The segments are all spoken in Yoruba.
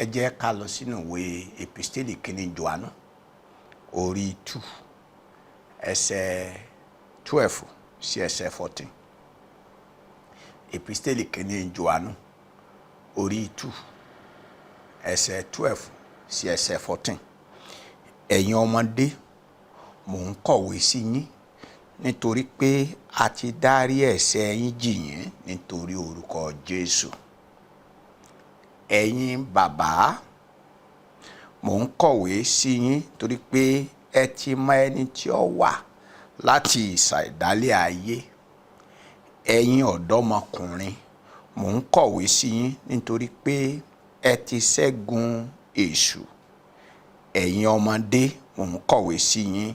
Ẹ jẹ́ ká lọ sínú ìwé Epistẹ́lì kìíní Jòhánù, orí 2, ẹsẹ̀ 12 sí ẹsẹ̀ 14. Epistẹ́lì kìíní Jòhánù, orí 2, ẹsẹ̀ 12 sí ẹsẹ̀ 14. Ẹ̀yin ọmọdé, mò ń kọ̀wé sí yín nítorí pé a ti dárí ẹ̀ṣẹ̀ yín jì yín nítorí orúkọ Jésù. Ẹ̀yin bàbá, mò ń kọ̀wé sí yín torí pé ẹ ti mọ ẹni tí ó wà láti ìṣẹ̀dálẹ̀ ayé. Ẹ̀yin ọ̀dọ́mọkùnrin, mò ń kọ̀wé sí yín nítorí pé ẹ ti ṣẹ́gun èṣù. Ẹ̀yin ọmọdé, mò ń kọ̀wé sí yín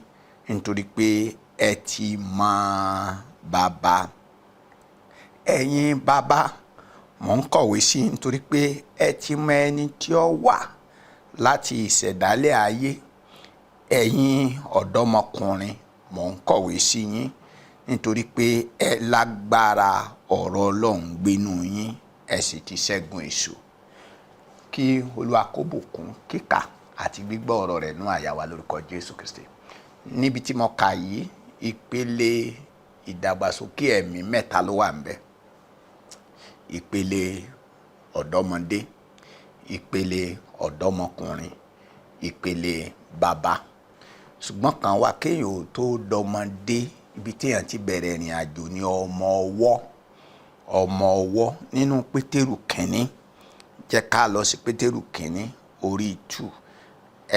nítorí pé ẹ ti mọ bàbá. Ẹ̀yin bàbá, mò ń kọ̀wé sí yín nítorí pé ẹ ti mọ ẹni tí ó wà láti ìṣẹ̀dálẹ̀ ayé. Ẹ̀yin ọ̀dọ́mọkùnrin, mò ń kọ̀wé sí yín nítorí pé ẹ lágbára ọ̀rọ̀ Ọlọ́run gbénú yín, ẹ sì ti ṣẹ́gun èṣù. Kí Olúwa kó bùkún kíkà àti gbígbọ́ ọ̀rọ̀ rẹ̀ nú àyà wa lórúkọ Jésù Kristi. Níbi tí mo kà yìí, ìpele ìdàgbàsókè ẹ̀mí mẹ́ta ló wà ńbẹ̀. Ìpele ọ̀dọ́mọdé, ìpele ọ̀dọ́mọkùnrin, ìpele bàbá. Ṣùgbọ́n kan wà, kéèyàn ò tó dọmọdé, ibi téèyàn ti bẹ̀rẹ̀ ìrìn àjò ní ọmọ ọwọ́. Ọmọ ọwọ́ nínú Pétérù kìíní. Jẹ́ ká lọ sí Pétérù kìíní, orí 2,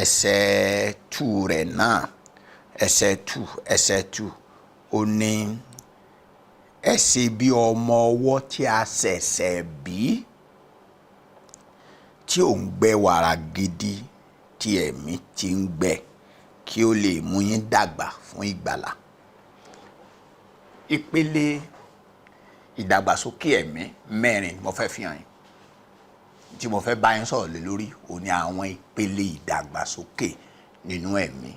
ẹsẹ̀ 2 rẹ̀ náà, ẹsẹ̀ 2, ẹsẹ̀ 2. Ó ní, ẹ ṣe bí ọmọ ọwọ́ tí a ṣẹ̀ṣẹ̀ bí, tí ò ń gbẹ wàrà gidi tí ẹ̀mí ti ń gbẹ, kí ó lè mú yín dàgbà fún ìgbàlà. Ìpele ìdàgbàsókè ẹ̀mí mẹ́rin mo fẹ́ fi hàn yín. Tí mo fẹ́ bá yín sọ̀rọ̀ lé lórí òun ni àwọn ìpele ìdàgbàsókè nínú ẹ̀mí.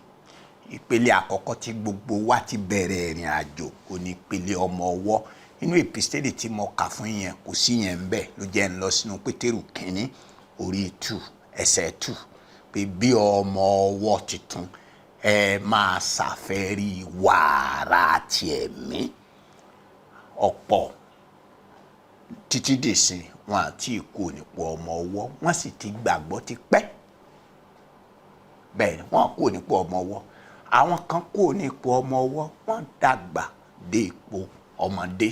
Ìpele àkọ́kọ́ tí gbogbo wa ti bẹ̀rẹ̀ ìrìn àjò òun ni ìpele ọmọ ọwọ́. Inú epistẹ́lì tí mo kà fún yẹn, kò sí yẹn ń bẹ̀, ló jẹ́ ń lọ sínú Pétérù kìíní, orí 2, ẹsẹ̀ 2, pé bí ọmọ ọwọ́ tuntun, ẹ máa ṣàfẹ́rí wàrà ti ẹ̀mí. Ọ̀pọ̀ títí dìsìn wọn àti ìkú nípò ọmọ ọwọ́, wọ́n sì ti gbàgbọ́ ti pẹ́. Bẹ́ẹ̀ ni, wọ́n kú nípò ọmọ ọwọ́. Àwọn kan kú nípò ọmọ ọwọ́, wọ́n dàgbà dé ipò ọmọdé.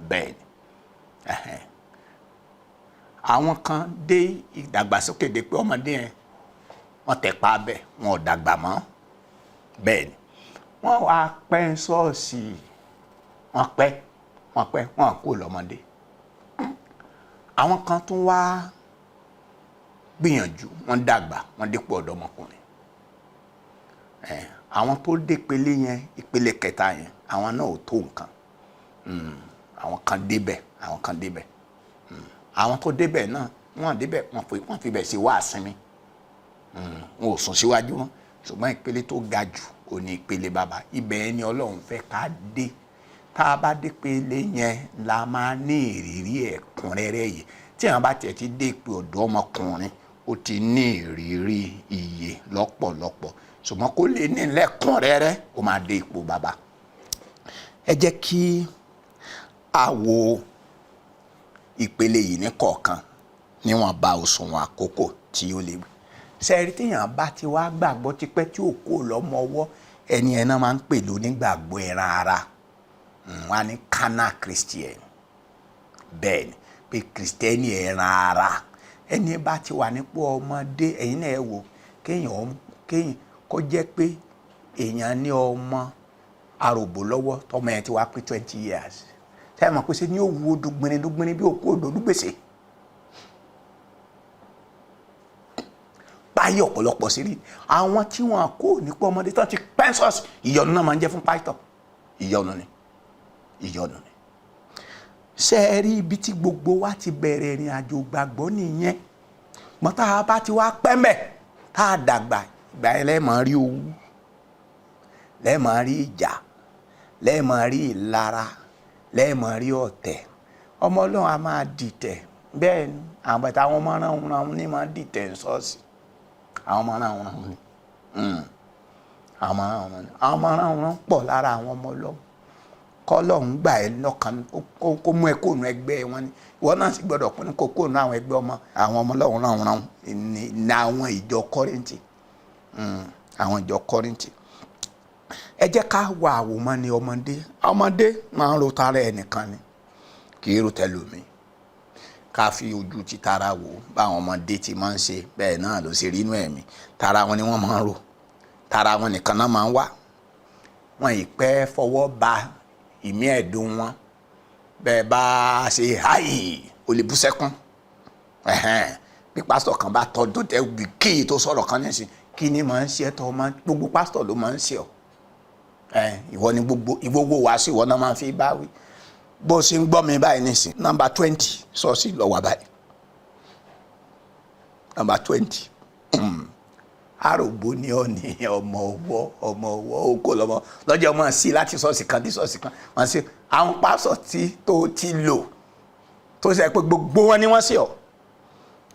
Bẹ́ẹ̀ ni, àwọn kan dé ìdàgbàsókè dé pé ọmọdé yẹn, wọ́n tẹ̀ pa bẹ́ẹ̀, wọn ò dàgbà mọ́. Bẹ́ẹ̀ ni, wọ́n wá pẹ́ ṣọ́ọ̀ṣì, wọ́n pẹ́, wọ́n pẹ́, wọ́n kú lọ́mọdé. Àwọn kan tún wá gbìyànjú, wọ́n dàgbà, wọ́n dépò ọ̀dọ́mọkùnrin. Àwọn tó dépele yẹn, ìpele kẹta yẹn, àwọn náà ò tó nǹkan. Àwọn kan débẹ̀, àwọn kan débẹ̀. Àwọn tó débẹ̀ náà, wọ́n débẹ̀, wọ́n fi bẹ̀ sí wá sinmi. Wọn ò sún síwájú wọn. Ṣùgbọ́n ìpele tó ga jù ò ní ìpele bàbá. Ibẹ̀ ni Ọlọ́run fẹ́ ká dé. Tá a bá dé ìpele yẹn la máa ní ìrírí ẹ̀kúnrẹ́rẹ́ yìí. Tí àwọn bá tiẹ̀ ti dé ìpè ọ̀dọ́ ọmọkùnrin, ó ti ní ìrírí ìyè lọ́pọ̀lọpọ̀, ṣùgbọ́n kó lè ní lẹ́kùnrẹ́rẹ́, ó máa dé ipò bàbá. Ẹ jẹ́ kí a wo ìpele yìí ní kọ̀ọ̀kan níwọ̀nba òṣùwọ̀n àkókò tí ó lè. Sẹ́ẹ̀rí, téèyàn bá ti wá gbàgbọ́ tipẹ́ tí ò kó lọ́mọ ọwọ́, ẹni ẹ̀ náà máa ń pè lónígbàgbọ́ ẹran ara. Wọ́n á ní carnal Christian. Bẹ́ẹ̀ ni, pé Kristẹni ẹran ara. Ẹni bá ti wà nípò ọmọdé, ẹ̀yin náà ẹ wò, kéèyàn kéèyàn kó jẹ́ pé èèyàn ní ọmọ aròbó lọ́wọ́, tọmọ yẹn ti wá pé 20 years. Ṣé ẹ mọ̀ pé ṣe ni ó wo dùgbìnrin dùgbìnrin bí òkú odò gbèsè báyìí? Ọ̀pọ̀lọpọ̀ sí rí àwọn tí wọn kó nípò ọmọdé tán ti pẹ́ńsọ̀sì, ìyọnu náà máa ń jẹ́ fún pásítọ̀. Ìyọnu ni, ìyọnu ni. Ṣé ẹ rí ibi tí gbogbo wa ti bẹ̀rẹ̀ ìrìn àjò gbàgbọ́ nìyẹn. Mọ́ tá a bá ti wá pẹ́mẹ̀, tá a dàgbà, ìgbà yẹn lẹ́ẹ̀mọ́ rí owú, lẹ́ẹ̀mọ́ rí ìjà, lẹ́ẹ̀mọ́ rí ìlara, lẹ́ẹ̀mọ́ rí ọ̀tẹ̀. Ọmọ Ọlọ́run a máa dìtẹ̀. Bẹ́ẹ̀ ni àwọn bàtà àwọn ọmọ ránun ní máa dìtẹ̀ ń ṣọ́ọ̀ṣì. Àwọn ọmọ ránun ni, àwọn ọmọ ránun ni, àwọn ọmọ ránun pọ̀ lára àwọn ọmọ Ọlọ́run. Kọ́lọ́hún gbà ẹ́ lọ́kàn, kó mú ẹ kóònù ẹgbẹ́ wọn ni. Ìwọ náà sì gbọ́dọ̀ kó kóònù àwọn ẹgbẹ́ ọmọ àwọn ọmọ Ọlọ́run ránun ránun ní àwọn ìjọ Kọ́ríńtì, àwọn ìjọ Kọ́ríńtì. Ẹ jẹ́ ká wà àwòmọ́ ni ọmọdé. Ọmọdé máa ń ro tara ẹnìkan ni, kì í ro tẹlòmíì. Ká fi ojú títara wò báwọn ọmọdé ti máa ń ṣe, bẹ́ẹ̀ náà ló ṣe rí inú ẹ̀mí. Tara wọn ni wọ́n máa ń rò, tara wọn nìkan náà máa ń wà. Wọn ì pẹ́ fọwọ́ ba ìmí ẹ̀dùn wọn. Bẹ́ẹ̀ bá ṣe háì, ó lè bú sẹ́kún. Bí pásítọ̀ kan bá tọ́ tó tẹ́ kí tó sọ̀rọ̀ kan nísìn, kí ni máa ń ṣe ẹ́ tọ́ máa gbogbo pásítọ̀ ló máa ń ṣe ọ́. Ìwọ ni gbogbo ìgbogbo wàásù ìwọ náà máa fi bá wí. Bó ṣe ń gbọ́ mi báyìí nísìn, nọ́mbà 20 ṣọ́ọ̀ṣì ló wà báyìí, nọ́mbà 20. Àròbó ni ọ ní ọmọ ọwọ́, ọmọ ọwọ́ oko lọmọ lọ́jọ́ ọmọ sí láti ṣọ́ọ̀ṣì kan dé ṣọ́ọ̀ṣì kan. Wọ́n ṣe àwọn pásọ̀ tí tó ti lò tó ṣe pé gbogbo wọn ni wọ́n ṣe ọ.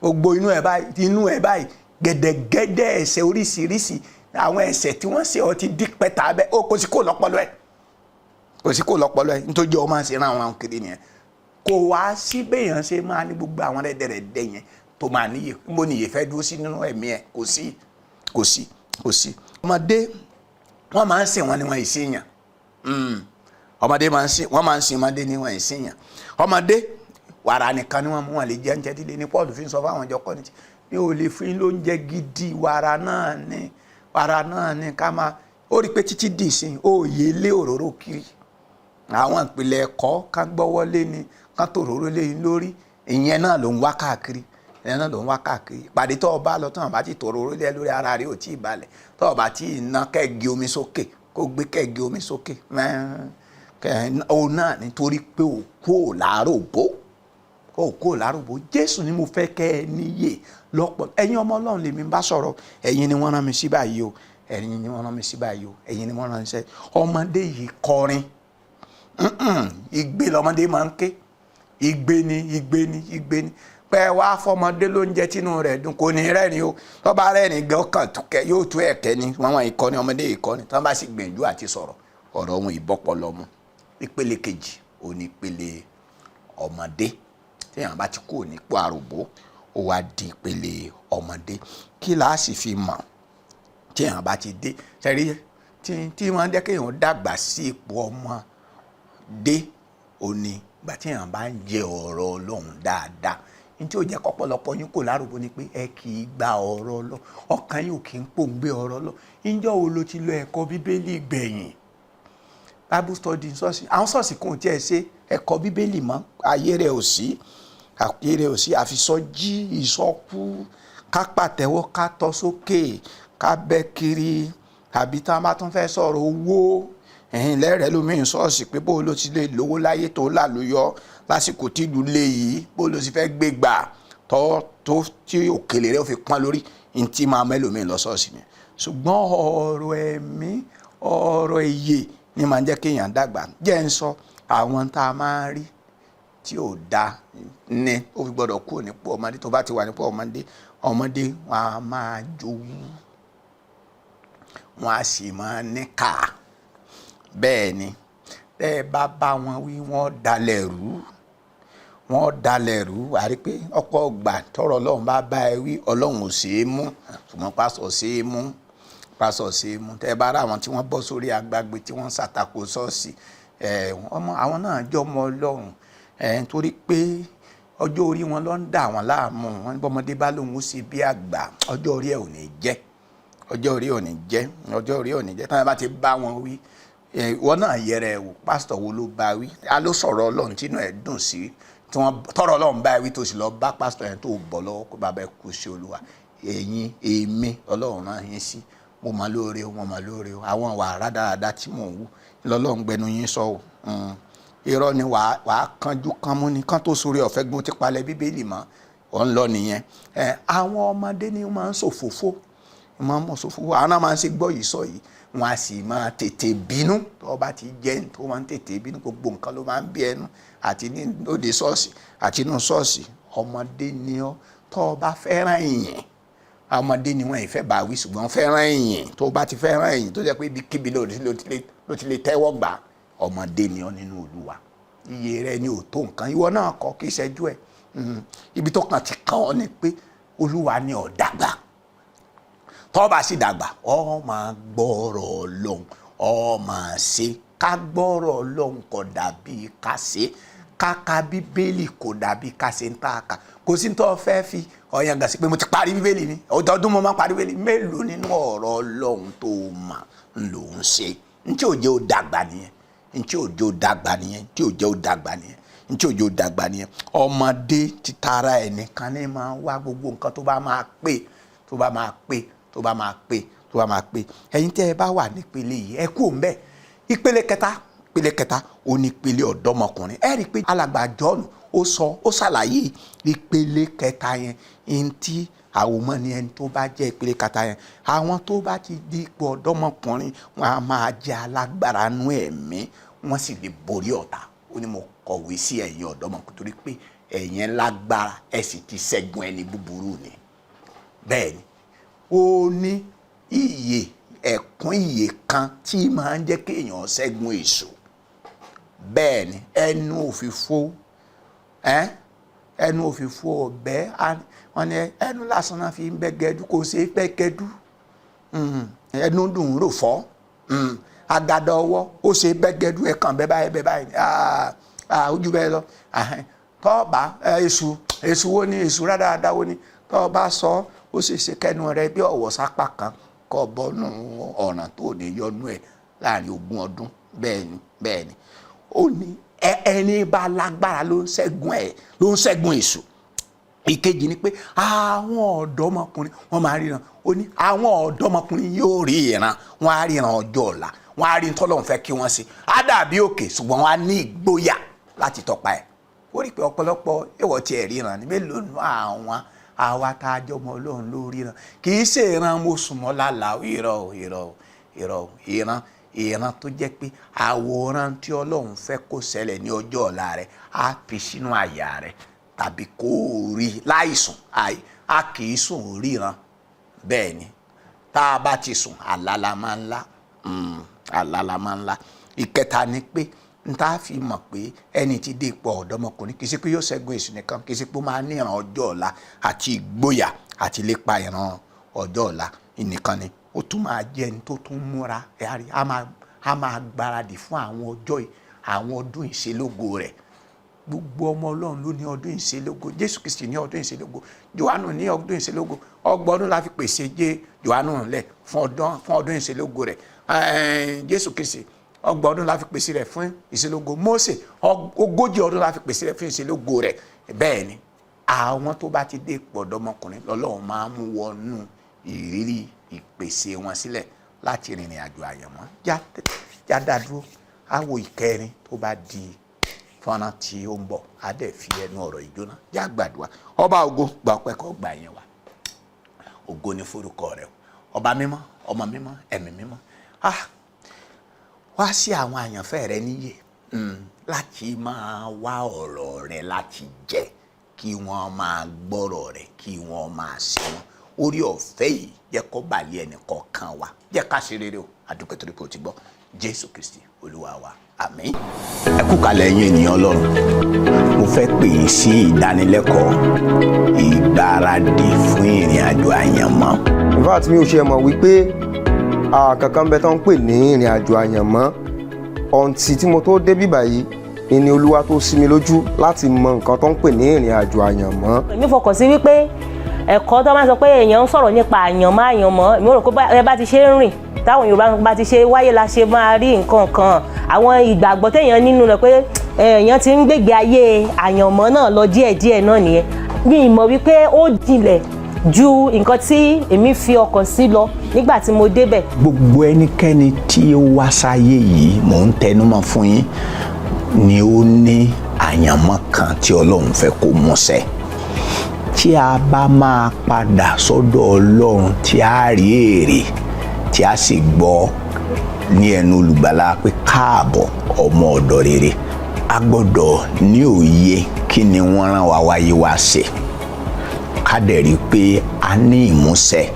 Gbogbo inú ẹ̀ báyìí, inú ẹ̀ báyìí gẹ̀dẹ̀gẹ̀dẹ̀ ẹ̀ṣẹ̀ oríṣiríṣi, àwọn ẹ̀ṣẹ̀ tí wọ́n ṣe ọ ti dí pẹ́ta bẹ́ẹ̀. Ó kò sí kò lọ́pọlọ ẹ̀, kò sí kò lọ́pọlọ ẹ̀. Nítorí ọ máa ń ṣe ràn wọn kiri nìyẹn. Kò wá sí béèyàn ṣe máa ní gbogbo àwọn rẹ̀dẹ̀rẹ̀dẹ̀ yẹn tó máa níyè. Níbo níyè fẹ́ dúró sí nínú ẹ̀mí ẹ̀? Kò sí, kò sí, kò sí. Ọmọdé, wọ́n máa ń sìn wọn ni wọ́n ì sí yàn. Ọmọdé máa ń sìn, wọ́n máa ń sìn ọmọdé ni wọ́n ì sí yàn. Ọmọdé, wàrà nìkan ni wọ́n mú wọn lè jẹ oúnjẹ dídé ní. Paul fi ń sọ fáwọn ìjọ Kọ́ríńtì ní ò lè fún yín lóúnjẹ gidi, wàrà náà ni, wàrà náà ni ká máa. Ó rí i pé títí dì sí ó yé lé òróró kiri. Àwọn ìpìlẹ̀ ẹ̀kọ́ ká gbọ́wọ́lé ni ká tó òróró lé yín lórí, ìyẹn náà ló ń wá káàkiri, ìyẹn náà ló ń wá káàkiri. Ìpàdé tó o bá lọ, tó o bá ti tó òróró lé lórí, ara rẹ̀ ò tí ì balẹ̀. Tó o bá tí ì ná kẹ́ẹ̀gì omi sókè, kó gbé kẹ́ẹ̀gì omi sókè òun náà, nítorí pé òkú ò láàárọ̀ bó, òkú ò láàárọ̀ bó. Jésù ni mo fẹ́ kẹ́ ẹ níyè lọ́pọ̀. Ẹ̀yin ọmọ Ọlọ́run lèmi bá sọ̀rọ̀. Ẹ̀yin ni wọ́n rán mi sí báyìí o, ẹ̀yin ni wọ́n rán mi sí báyìí o, ẹ̀yin ni wọ́n rán mi sí. Ọmọdé yìí kọrin, igbe lọmọdé máa ń ké, igbe ni, igbe ni, igbe ni. Pé wá fọmọdé lóúnjẹ tínú rẹ̀ dùn, kò ní rẹ́rìn o. Tó bá rẹ́rìn gan kàn yóò tú ẹ̀kẹ́ ni. Wọ́n wọ́n ìkọ́ni, ọmọdé ìkọ́ni. Tó bá sì gbìyànjú àti sọ̀rọ̀, ọ̀rọ̀ ohun ìbọ́pọlọ mu. Ìpele kejì ò ní ìpele ọmọdé. Téèyàn bá ti kúrò nípò àròbó, ó wá di ìpele ọmọdé. Kí là á sì fi mọ̀ téèyàn bá ti dé sẹ́rí tí wọ́n jẹ́ kéèyàn dàgbà sí ipò ọmọdé? Ò ní ìgbà téèyàn bá ń jẹ ọ̀rọ̀ Ọlọ́run dáadáa. Ní tí ó jẹ́ kọ́pọ̀lọpọ̀ yín kò láròbó ni pé ẹ kì í gba ọ̀rọ̀ Ọlọ́run, ọkàn yín ò kì í pòǹgbẹ ọ̀rọ̀ Ọlọ́run. Ǹjọ́ wo ló ti lọ ẹ̀kọ́ Bíbélì gbẹ̀yìn? Bible study ṣọ́ọ̀ṣì, àwọn ṣọ́ọ̀ṣì kò tiẹ̀ ṣe ẹ̀kọ́ Bíbélì mọ́. Ayé rẹ̀ ò sí, ayé rẹ̀ ò sí. Àfisọ́jí ìsọkú, ká pàtẹ́wọ́, ká tọ́ sókè, ká bẹ́ kiri, tàbí tá a bá tún fẹ́ sọ̀rọ̀ owó ẹ̀hìn lẹ́rẹ̀ẹ́ lómi ṣọ́ọ̀ṣì pé bó ló ti lè lówó láyé tó lálùyọ lásìkò tí ìlú lé yìí, bó ló ti fẹ́ gbé gbà tọ́ tó tí òkèlè rẹ̀ ó fi pọ́n lórí ní tí máa mẹ́lòmíì lọ ṣọ́ọ̀ṣì ni. Ṣùgbọ́n ọ̀rọ̀ ẹ̀mí, ọ̀rọ̀ ìyè ní máa ń jẹ́ kéèyàn dàgbà. Jẹ́ ń sọ àwọn tá a máa ń rí tí ò da ní ó fi gbọ́dọ̀ kúrò nípò ọmọdé. Tó bá ti wà nípò ọmọdé, ọmọdé wọn a máa jowú, wọn a sì máa níkà. Bẹ́ẹ̀ ni, tẹ́ ẹ bá bá wọn wí, wọ́n dalẹ̀ rú, wọ́n dalẹ̀ rú. Wà á rí pé ọ̀pọ̀ ọgbà tọrọ Ọlọ́run bá bá ẹ wí, Ọlọ́run ò ṣe é mú, ṣùgbọ́n pásọ̀ ṣe é mú, pásọ̀ ṣe é mú. Tẹ́ ẹ bá rà àwọn tí wọ́n bọ́ sórí agbágbé tí wọ́n ṣàtakò ṣọ́ọ̀ṣì ẹ̀, ọmọ àwọn náà jọmọ Ọlọ́run ẹ̀, nítorí pé ọjọ́ orí wọn ló ń dà wọ́n láàmú. Wọn ní bọ́mọdé bá lóun ó ṣe bí àgbà, ọjọ́ orí ẹ̀ ò ní jẹ́, ọjọ́ orí ò ní jẹ́, ọjọ́ orí ò ní jẹ́. Tí wọ́n bá ti bá wọn wí, ìwọ náà yẹrẹ wò. Pásítọ̀ wo ló bá wí? A ló sọ̀rọ̀ Ọlọ́run tínú ẹ̀ dùn sí, tí wọ́n tọrọ Ọlọ́run bá wí, tó sì lọ bá pásítọ̀ yẹn tó bọ̀ lọ́wọ́ kó bàbá ẹ kú sí Olúwa. Ẹ̀yin èmi Ọlọ́run rán yín sí, mo máa lóore o, mo máa lóore o. Àwọn wà rádaràda tí mò ń wú lọ́lọ́run gbẹnu yín sọ o. Irọ́ ni. Wàá kanjú kánmú ni kán tó sórí ọ̀fẹ́ gbọ́n ti palẹ̀ Bíbélì mọ́ ọ̀ ń lọ nìyẹn. Àwọn ọmọdé ni máa ń ṣòfófó, máa ń mọ̀ ṣòfófó. Àwọn náà máa ń ṣe gbọ́ yìí sọ yìí, wọn a sì máa tètè bínú. Tó bá ti jẹ́ tó máa ń tètè bínú, gbogbo nǹkan ló máa ń bí ẹnu, àti ní òde ṣọ́ọ̀ṣì àti inú ṣọ́ọ̀ṣì. Ọmọdé ni ọ́ tó o bá fẹ́ràn ìyìn. Ọmọdé ni wọ́n ìfẹ́ bá wí, ṣùgbọ́n fẹ́ràn ìyìn. Tó o bá ti fẹ́ràn ìyìn, tó jẹ́ pé ibikíbi ló ti lè tẹ́wọ́ gbà, ọmọdé ni ọ́ nínú Olúwa. Iye rẹ ni ò tó nǹkan. Ìwọ náà kọ́, kí ìṣẹ́jú ẹ̀ ibi tó kàn ti kàn ọ́ ni pé Olúwa ni ó dàgbà. Tó bá sì dàgbà, ọ máa gbọ́rọ̀ Ọlọ́run, ọ máa ṣe. Ká gbọ́rọ̀ Ọlọ́run kò dàbí ká ṣe. Ká ka Bíbélì kò dàbí ká ṣe ń tá a kà. Kò sí tó fẹ́ fi ọ̀yàn gàsí pé mo ti parí Bíbélì ni, ọdọọdún mo máa parí Bíbélì. Mélòó nínú ọ̀rọ̀ Ọlọ́run tó mà ń lò ń ṣe? Ntí ò jẹ́ ó dàgbà nìyẹn. Ntí ò jẹ́ ó dàgbà nìyẹn. Ntí ò jẹ́ ó dàgbà nìyẹn. Ntí ò jẹ́ ó dàgbà nìyẹn. Ọmọdé títara ẹnìkan ní máa wá gbogbo nǹkan tó bá máa pè, tó bá máa pè, tó bá máa pè, tó bá máa pè. Ẹ̀yin tẹ́ ẹ bá wà nípele yìí, ẹ kú òun bẹ́ẹ̀. Ìpele kẹta, ìpele kẹta ó ní ìpele ọ̀dọ́mọkùnrin. Ẹ rí i pé alàgbà John ó sọ, ó ṣàlàyé ìpele kẹta yẹn. Ntí àwòmọ́ ni ẹni tó bá jẹ́ ìpele kẹta yẹn, àwọn tó bá ti di ipò ọ̀dọ́mọkùnrin, wọn á máa jẹ́ alágbára nú ẹ̀mí, wọ́n sì lè borí ọ̀tá. Ó ní mo kọ̀wé sí ẹ̀yin ọ̀dọ́mọkùnrin torí pé ẹ̀yin lágbára, ẹ sì ti ṣẹ́gun ẹni búburú ni. Bẹ́ẹ̀ ni, ó ní ìyè, ẹ̀kún ìyè kan tí máa ń jẹ́ kéèyàn ṣẹ́gun èṣù. Bẹ́ẹ̀ ni, ẹnu òfìfo, ẹnu òfìfo ọ̀bẹ, wọ́n ní ẹnu lásán náà fi ń bẹ́ gẹdú, kò ṣeé bẹ́ gẹdú. Ẹnu dùn ún rò fọ́ agada ọwọ́, ó ṣe bẹ́ gẹdú. Ẹ̀ kàn bẹ́ báyìí, bẹ́ báyìí, ojú bẹ́ẹ̀ lọ. Tọ́ọ̀bà èṣù, èṣù wo ni? Èṣù rádaràda wo ni? Tọ́ọ̀bà sọ, ó sì ṣe kẹnu rẹ bí ọ̀wọ̀ sápá kan kọ́ bọ́nú ọ̀ràn tó ní yọnú ẹ̀ láàrin 20 ọdún. Bẹ́ẹ̀ ni, bẹ́ẹ̀ ni. Ó ní ẹni bá lágbára ló ń ṣẹ́gun ẹ̀, ló ń ṣẹ́gun èṣù. Ìkejì ni pé àwọn ọ̀dọ́mọkùnrin, wọ́n máa ríran. Ó ní àwọn ọ̀dọ́mọkùnrin yóò rí ìran, wọ́n á ríran ọjọ́ ọ̀la, wọ́n á rí tọ́lọ́run fẹ́ kí wọ́n ṣe. Á dàbí òkè, ṣùgbọ́n wọ́n á ní ìgboyà láti tọpa ẹ̀. Ó rí i pé ọ̀pọ̀lọpọ̀ ìwọ̀ tiẹ̀ ríran ní mélòó nù. Àwọn àwa tá a jọmọ Ọlọ́run ló ríran. Kì í ṣe ìran mo sùn mọ́ lálàá. Irọ́, irọ́, irọ́. Ìran, ìran tó jẹ́ pé àwòrán tí Ọlọ́run fẹ́ kó ṣẹlẹ̀ ní ọjọ́ ọ̀la rẹ̀ á fi sínú àyà rẹ̀, tàbí kó o rí láìsùn. A kì í sùn ríran. Bẹ́ẹ̀ ni, tá a bá ti sùn, àlá la máa ń lá, àlá la máa ń lá. Ìkẹta ni pé n tá a fi mọ̀ pé ẹni tí dé ipò ọ̀dọ́mọkùnrin, kì í ṣe pé yóò ṣẹ́gun èṣù nìkan, kì í ṣe pé ó máa ní ìran ọjọ́ ọ̀la àti ìgboyà àti lépa ìran ọjọ́ ọ̀la nìkan ni, ó tún máa jẹ́ ẹni tó tún múra. Á máa gbáradì fún àwọn ọjọ́ yìí, àwọn ọdún ìṣelógo rẹ̀. Gbogbo ọmọ Ọlọ́run ló ní ọdún ìṣelógo. Jésù Kristi ní ọdún ìṣelógo, Jòhánù ní ọdún ìṣelógo. 30 ọdún la fi pèsè jẹ́ Jòhánù lẹ̀ fún ọdún ìṣelógo rẹ̀. Jésù Kristi, 30 ọdún la fi pèsè rẹ̀ fún ìṣelógo. Mósè, 40 ọdún la fi pèsè rẹ̀ fún ìṣelógo rẹ̀. Bẹ́ẹ̀ ni, àwọn tó bá ti dé ipò ọ̀dọ́mọkùnrin lọ́lọ́run máa ń mú wọnú ìrírí ìpèsè wọn sílẹ̀ láti rìnrìn àjò àyànmọ́. Já dá dúró, á wo ìkẹrin tó bá di fọ́nrán tí ó ń bọ̀, á dẹ̀ fi ẹnu ọ̀rọ̀ ìjóná. Já gbàdúrà. Ọba ògo, gba ọpẹ́ kó gbà yẹn wá. Ògo ni forúkọ rẹ, ọba mímọ́, ọmọ mímọ́, ẹ̀mí mímọ́. Ah, wá sí àwọn àyànfẹ́ rẹ níyè láti máa wá ọ̀rọ̀ rẹ láti jẹ, kí wọ́n máa gbọ́rọ̀ rẹ, kí wọ́n máa ṣe wọ́n. Orí ọ̀fẹ́ yìí, jẹ́ kó bàlẹ́ ẹnì kọ̀ọ̀kan wa. Jẹ́ ká ṣe rere o. Àdúpẹ́ torí pé o ti gbọ́. Jésù Kristi Olúwa wa, àmín. Ẹ kú kalẹ̀, ẹ̀yin ènìyàn Ọlọ́run. Mo fẹ́ pè yín sí ìdánilẹ́kọ̀ọ́ ìgbáradì fún ìrìn àjò àyànmọ́. In fact, mi ò ṣe mọ̀ wípé kankan bẹ tó ń pè ní ìrìn àjò àyànmọ́ until tí mo tó dé bíbà yìí ni Olúwa tó ṣí mi lójú láti mọ nǹkan tó ń pè ní ìrìn àjò àyànmọ́. Èmi fọkàn sí wípé ẹ̀kọ́ tó máa ń sọ pé èèyàn ń sọ̀rọ̀ nípa àyànmọ́, àyànmọ́, èmi rò pé ẹ bá ti ṣe ń rìn, táwọn Yorùbá bá ti ṣe wáyé la ṣe máa rí nǹkan kan. Àwọn ìgbàgbọ́ téèyàn nínú rẹ̀ pé èèyàn ti ń gbègbè ayé àyànmọ́ náà lọ díẹ̀díẹ̀ náà nìyẹn. Mi ì mọ̀ wípé ó jinlẹ̀ ju nǹkan tí èmi fi ọkàn sí lọ nígbà tí mo débẹ̀. Gbogbo ẹnikẹ́ni tí ó wá sáyé yìí, mò ń tẹnumọ́ fún yín, ni ó ní àyànmọ́ kan tí Ọlọ́run fẹ́ kó mú ṣẹ. Tí a bá máa padà sọ́dọ̀ Ọlọ́run, tí a rí èrè, tí a sì gbọ́ ní ẹnu olùgbàlà pé, "Káàbọ̀, ọmọ ọ̀dọ̀ rere," a gbọ́dọ̀ ní òye kí Kí ni wọ́n rán wa wáyé wá ṣe, ká dẹ̀ rí i pé a ní ìmúṣẹ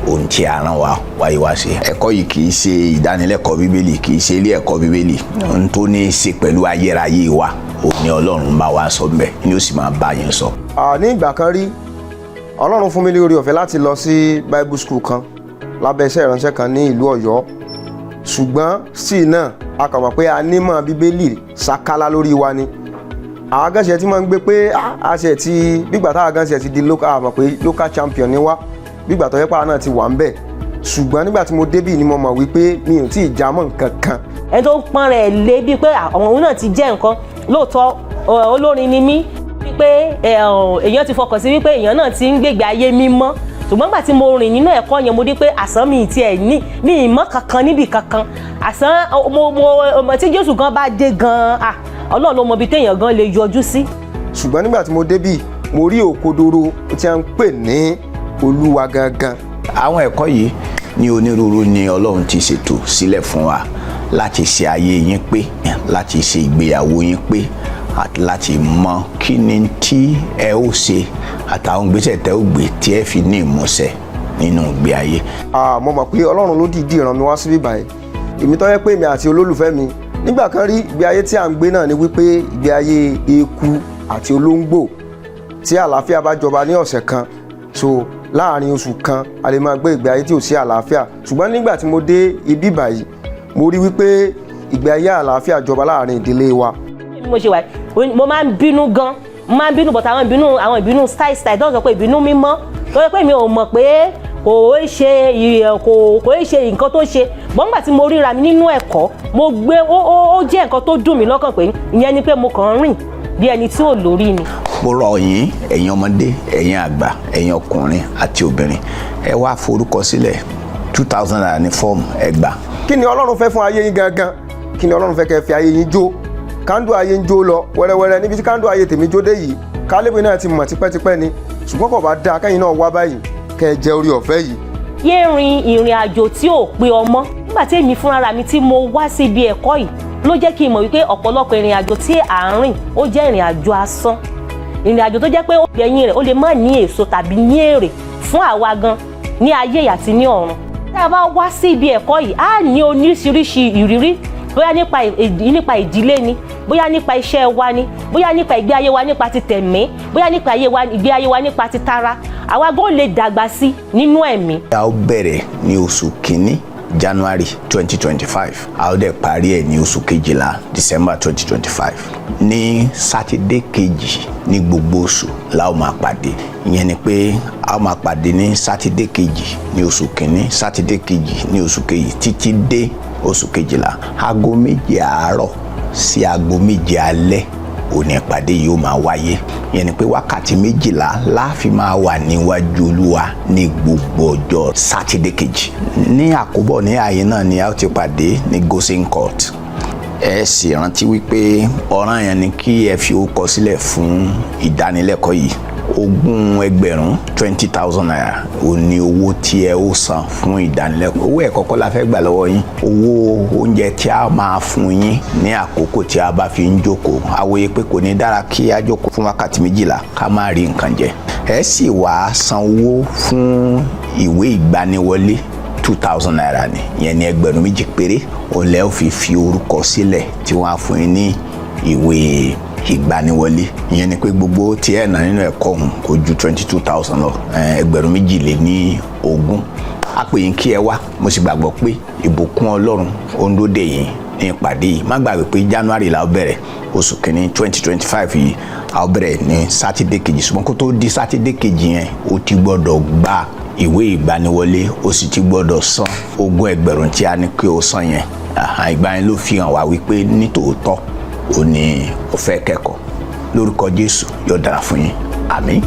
ohun tí a rán wa wáyé wá ṣe. Ẹ̀kọ́ yìí kì í ṣe ìdánilẹ́kọ̀ọ́ Bíbélì, kì í ṣe ilé ẹ̀kọ́ Bíbélì. Ohun tó ní í ṣe pẹ̀lú ayérayé wa òun ni Ọlọ́run bá wa sọ mbẹ́ ni ó sì máa bá yín sọ. Ní ìgbà kan rí, Ọlọ́run fún mi ní oore ọ̀fẹ́ láti lọ sí Bible school kan lábẹ́ iṣẹ́ ìránṣẹ́ kan ní ìlú Ọ̀yọ́, ṣùgbọ́n sí náà a kàn mọ̀ pé a nímọ̀ Bíbélì ṣàkálá lórí wa ni. Àwọn agánṣe tí máa ń gbé pé a ṣe ti gbígbà táwọn agánṣe ti di local, a mọ̀ pé local champion ni wá, gbígbà tó yẹ pàwọn náà ti wà ń bẹ̀. Ṣùgbọ́n nígbà tí mo débì ni mo mọ̀ wípé mi ò tí ì já mọ́ nǹkan kan. Ẹni tó ń pọ́n rẹ̀ lé bíi pé àwọn òun náà ti jẹ́ nǹkan lóòótọ́, olórin ni mí, pé èèyàn ti fọkàn sí wípé èèyàn náà ti ń gbègbè ayé mímọ́. Ṣùgbọ́n nígbà tí mo rìn nínú ẹ̀kọ́ yẹn, mo rí pé àsán mi tiẹ̀ ní mi ìmọ̀ kankan níbì kankan. Àsán mo tí Jésù gan bá dé gan, ah, Ọlọ́run ló mọ ibi téèyàn gan lè yọjú sí. Ṣùgbọ́n nígbà tí mo débì, mo rí òkodoro tí a ń pè ní Olúwa gangan. Àwọn ẹ̀kọ́ yìí ní onírúurú ni Ọlọ́run ti ṣètò sílẹ̀ fún wa láti ṣe ayé yín pé, láti ṣe ìgbéyàwó yín pé, àti láti mọ kí ni tí ẹ ó ṣe àtàwọn ìgbésẹ̀ tẹ́ ó gbé tí ẹ fi ní ìmúṣẹ nínú ìgbé ayé. Mo mọ̀ pé Ọlọ́run ló dìídì rán mi wá síbí báyìí. Èmi tó yẹ pé èmi àti olólùfẹ́ mi nígbà kan rí, ìgbé ayé tí à ń gbé náà ni wípé ìgbé ayé eku àti olóńgbò. Tí àlàáfíà bá jọba ní ọ̀sẹ̀ kan, so láàrin oṣù kan a lè máa gbé ìgbé ayé tí ò sí àlàáfíà. Ṣùgbọ́n nígbà tí mo dé ibi báyìí, mo rí wípé ìgbé ayé àlàáfíà jọba láàrin ìdílé wa. Bí mo ṣe wà, mo máa ń bínú gan, mo máa ń bínú, but àwọn ìbínú style style tó ń sọ pé ìbínú mímọ́, tó yẹ pé mi ò mọ̀ pé kò í ṣe kò kò í ṣe nǹkan tó ṣe bọ́n. Nígbà tí mo ríra mi nínú ẹ̀kọ́, mo gbé ó jẹ́ nǹkan tó dùn mí lọ́kàn pé ìyẹn ni pé mo kàn ń rìn bí ẹni tí ò lórí ni. Mo rọ̀ yín, ẹ̀yin ọmọdé, ẹ̀yin àgbà, ẹ̀yin ọkùnrin àti obìnrin, ẹ wá forúkọ sílẹ̀. ₦2,000 ní fọ́ọ̀mù, ẹ gbà. Kí ni Ọlọ́run fẹ́ fún ayé yín gangan? Kí ni Ọlọ́run fẹ́ kẹ́ fi ayé yín jó? Kándù ayé ń jó lọ wẹ́rẹ́wẹ́rẹ́ níbi tí kándù ayé tèmi jó dé yìí, kálíbì náà ti mọ̀ tipẹ́tipẹ́ ni, ṣùgbọ́n kò bá dáa kẹ́yìn náà wá báyìí kẹ́ ẹ jẹ orí ọ̀fẹ́ yìí. Yé rin ìrìn àjò tí ò pé ọmọ. Nígbà tí èmi fúnra mi tí mo wá sí ibi ẹ̀kọ́ yìí ló jẹ́ kí n mọ̀ wípé ọ̀pọ̀lọpọ̀ ìrìn àjò tí à ń rìn, ó jẹ́ ìrìn àjò asán, ìrìn àjò tó jẹ́ pé ó gbẹ̀yìn rẹ̀ ó lè má ní èso tàbí ní èrè fún àwa gan ní ayé àti ní ọ̀run. Tí a bá wá sí ibi ẹ̀kọ́ yìí, á ní oríṣiríṣi ìrírí, bóyá nípa ìdílé ni, bóyá nípa iṣẹ́ wa ni, bóyá nípa ìgbé ayé wa nípa ti tẹ̀mí, bóyá nípa ayé wa, ìgbé ayé wa nípa ti tara, àwa gan lè dàgbà sí nínú ẹ̀mí. A ó bẹ̀rẹ̀ ní oṣù kínní, January 2025, a ó dẹ̀ parí ẹ̀ ní oṣù kejìlá, December 2025. Ní Sátidé kejì ní gbogbo oṣù la ó máa pàdé. Ìyẹn ni pé a ó máa pàdé ní Sátidé kejì ní oṣù kínní, Sátidé kejì ní oṣù kejì, títí dé oṣù kejìlá. Aago 7 àárọ̀ sí aago 7 alẹ́ òní ìpàdé yìí ó máa wáyé. Ìyẹn ni pé wákàtí 12 la fi máa wà níwájú Olúwa ní gbogbo ọjọ́ Sátidé kejì. Ní àkóbọ̀ ní ààyè náà ni a ó ti pàdé ní Gosen Court. Ẹ sì rántí wípé ọ̀ràn yẹn ni kí ẹ fi orúkọ sílẹ̀ fún ìdánilẹ́kọ̀ọ́ yìí. 20,000, ₦20,000 ò ní owó tí ẹ ó san fún ìdánilẹ́kọ̀ọ́. Owó ẹ̀kọ́ kọ́ la fẹ́ gbà lọ́wọ́ yín. Owó oúnjẹ tí a máa fún yín ní àkókò tí a bá fi ń jókòó, àwòye pé kò ní dára kí a jókòó fún wákàtí 12 ká má rí nǹkan jẹ. Ẹ sì wá sanwó fún ìwé ìgbaniwọlé, ₦2,000 ni. Ìyẹn ní 2,000 péré òun lẹ́ ó fi fi orúkọ sílẹ̀ tí wọ́n á fún yín ní ìwé ìgbaniwọlé. Ìyẹn ni pé gbogbo tí ẹ̀ ná nínú ẹ̀kọ́ ọ̀hún kò ju 22,000 lọ, 22,000. A pè yín kí ẹ wá. Mo sì gbàgbọ́ pé ìbùkún Ọlọ́run ó ń dóde yín ní ìpàdé yìí. Má gbàgbé pé January la ó bẹ̀rẹ̀, oṣù kìíní 2025 yìí, a ó bẹ̀rẹ̀ ní Sátidé kejì. Ṣùgbọ́n kó tó di Sátidé kejì yẹn, o ti gbọ́dọ̀ gba ìwé ìgbaniwọlé, o sì ti gbọ́dọ̀ san 20,000 tí a ní kí o san yẹn. Ìgbà yẹn ló fi hàn wá wípé nítòótọ́ o ní o fẹ́ kẹ́kọ̀ọ́. Lórúkọ Jésù, yóò dára fún yín. Àmín.